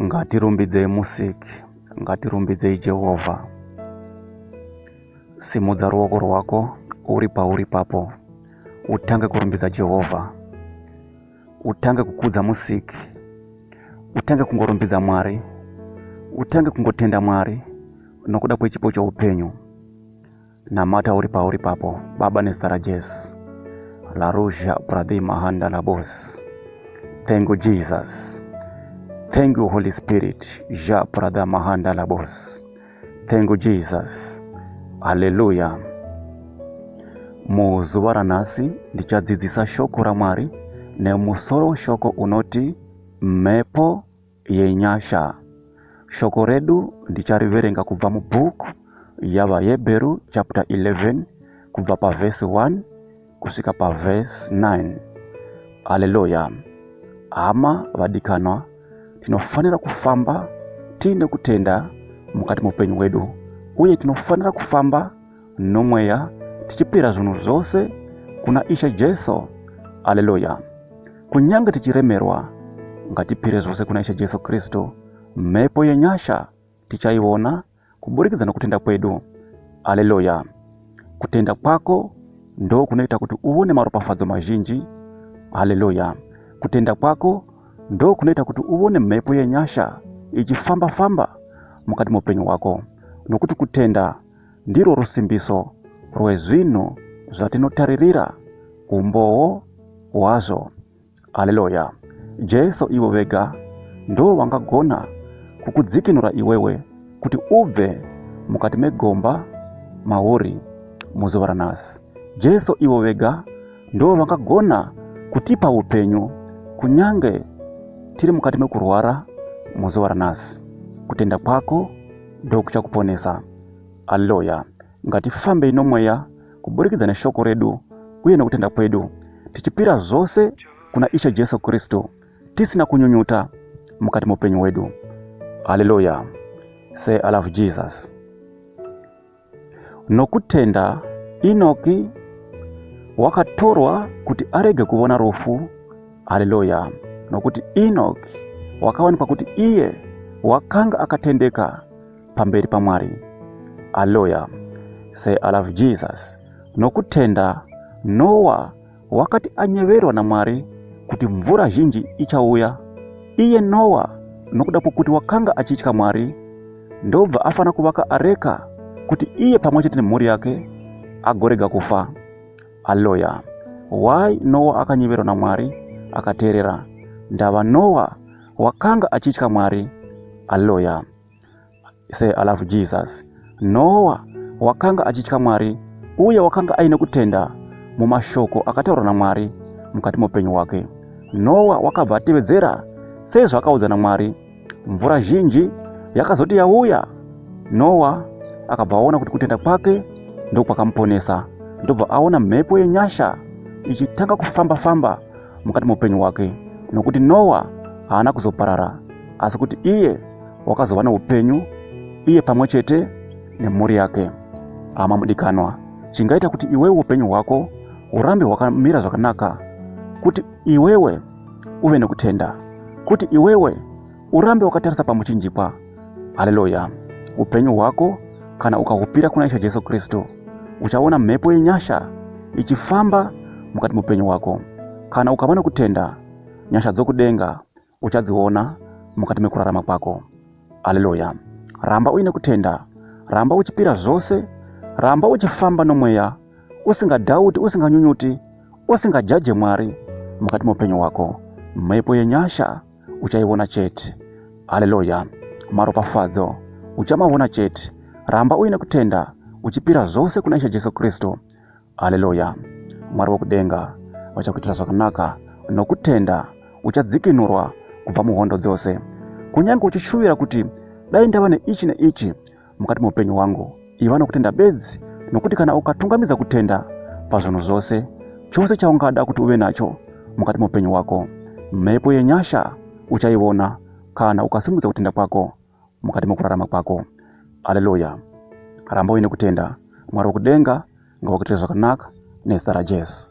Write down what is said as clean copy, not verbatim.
Ngatirumbidzei Musiki, ngatirumbidzei Jehovha. Simudza ruoko rwako uri pauri ipapo, utange kurumbidza Jehovha, utange kukudza Musiki, utange kungorumbidza Mwari, utange kungotenda Mwari nokuda kwechipo choupenyu. Namata uri pauri ipapo, Baba, nezita raJesu. Larusha pradhi mahanda labos. Thank you Jesus. Thank you Holy Spirit. Ja pradha mahanda labos. Thank you Jesus. Hallelujah. Muzuva ranhasi ndichadzidzisa shoko raMwari nemusoro weshoko unoti mhepo yenyasha. Shoko redu ndichariverenga kubva mubhuku yaVaHebheru chapter 11 kubva pavhesi 1 kusvika pavhesi 9. Haleluya! Hama vadikanwa, tinofanira kufamba tiine kutenda mukati meupenyu hwedu uye tinofanira kufamba nomweya tichipira zvinhu zvose kuna Ishe Jesu. Haleluya! Kunyange tichiremerwa, ngatipire zvose kuna Ishe Jesu Kristu. Mhepo yenyasha tichaiona kuburikidza nokutenda kwedu. Haleluya! Kutenda kwako ndo kunoita kuti uone maropafadzo mazhinji. Haleluya! Kutenda kwako ndo kunoita kuti uone mhepo yenyasha ichifamba-famba mukati meupenyu hwako, nokuti kutenda ndirwo rusimbiso rwezvinhu zvatinotaririra umbowo hwazvo. Haleluya! Jesu ivo vega ndo vangagona kukudzikinura iwewe kuti ubve mukati megomba mauri muzuva ranhasi. Jesu ivo vega ndo vangagona kutipa upenyu kunyange tiri mukati mekurwara muzuva ranhasi. Kutenda kwako ndokuchakuponesa. Haleluya! Ngatifambei nomweya kuburikidza neshoko redu uye nokutenda kwedu, tichipira zvose kuna Ishe Jesu Kristu tisina kunyunyuta mukati meupenyu hwedu. Haleluya! Say I love Jesus. Nokutenda Enoki wakatorwa kuti arege kuvona rufu. Haleluya! Nokuti Enoki wakawanikwa kuti iye wakanga akatendeka pamberi paMwari. Haleluya! Say I love Jesus. Nokutenda Noa wakati anyeverwa naMwari kuti mvura zhinji ichauya, iye Noa nokuda kwokuti wakanga achitya Mwari, ndobva afana kuvaka areka kuti iye pamwe chete nemhuri yake agorega kufa. Haleluya! Why Noa akanyeverwa naMwari akateerera? Ndava Noa wakanga achitya Mwari. Haleluya! Say I love Jesus. Noa wakanga achitya Mwari uye wakanga aine kutenda mumashoko akataurwa naMwari mukati meupenyu hwake. Noa wakabva atevedzera sezvaakaudza naMwari. Mvura zhinji yakazoti yauya, Noa akabva aona kuti kutenda kwake ndokwakamuponesa, ndobva aona mhepo yenyasha ichitanga kufamba-famba mukati meupenyu hwake, nokuti Noa haana kuzoparara, asi kuti iye wakazova neupenyu iye pamwe chete nemhuri yake. Hama mudikanwa, chingaita kuti iwewe upenyu hwako hurambe hwakamira zvakanaka, kuti iwewe uve nekutenda, kuti iwewe urambe wakatarisa pamuchinjikwa. Haleluya! Upenyu hwako kana ukahupira kuna Ishe Jesu Kristu, uchaona mhepo yenyasha ichifamba mukati meupenyu hwako. Kana ukava nokutenda, nyasha dzokudenga uchadziona mukati mekurarama kwako. Haleluya! Ramba uine kutenda, ramba uchipira zvose, ramba uchifamba nomweya, usingadhauti, usinganyunyuti, usingajaje Mwari mukati meupenyu hwako. Mhepo yenyasha uchaiona chete. Haleluya! Maropafadzo uchamaona chete. Ramba uine kutenda, uchipira zvose kuna Ishe Jesu Kristu. Haleluya! Mwari wokudenga vachakuitira zvakanaka nokutenda uchadzikinurwa kubva muhondo dzose. Kunyange uchishuvira kuti dai ndava neichi neichi mukati meupenyu hwangu, iva nokutenda bedzi, nokuti kana ukatungamidza kutenda pazvinhu zvose, chose chaungada kuti uve nacho mukati meupenyu hwako, mhepo yenyasha uchaiona kana ukasimudza kutenda kwako mukati mekurarama kwako. Haleluya! Ramba uine kutenda. Mwari wokudenga ngavakuitire zvakanaka nezita raJesu.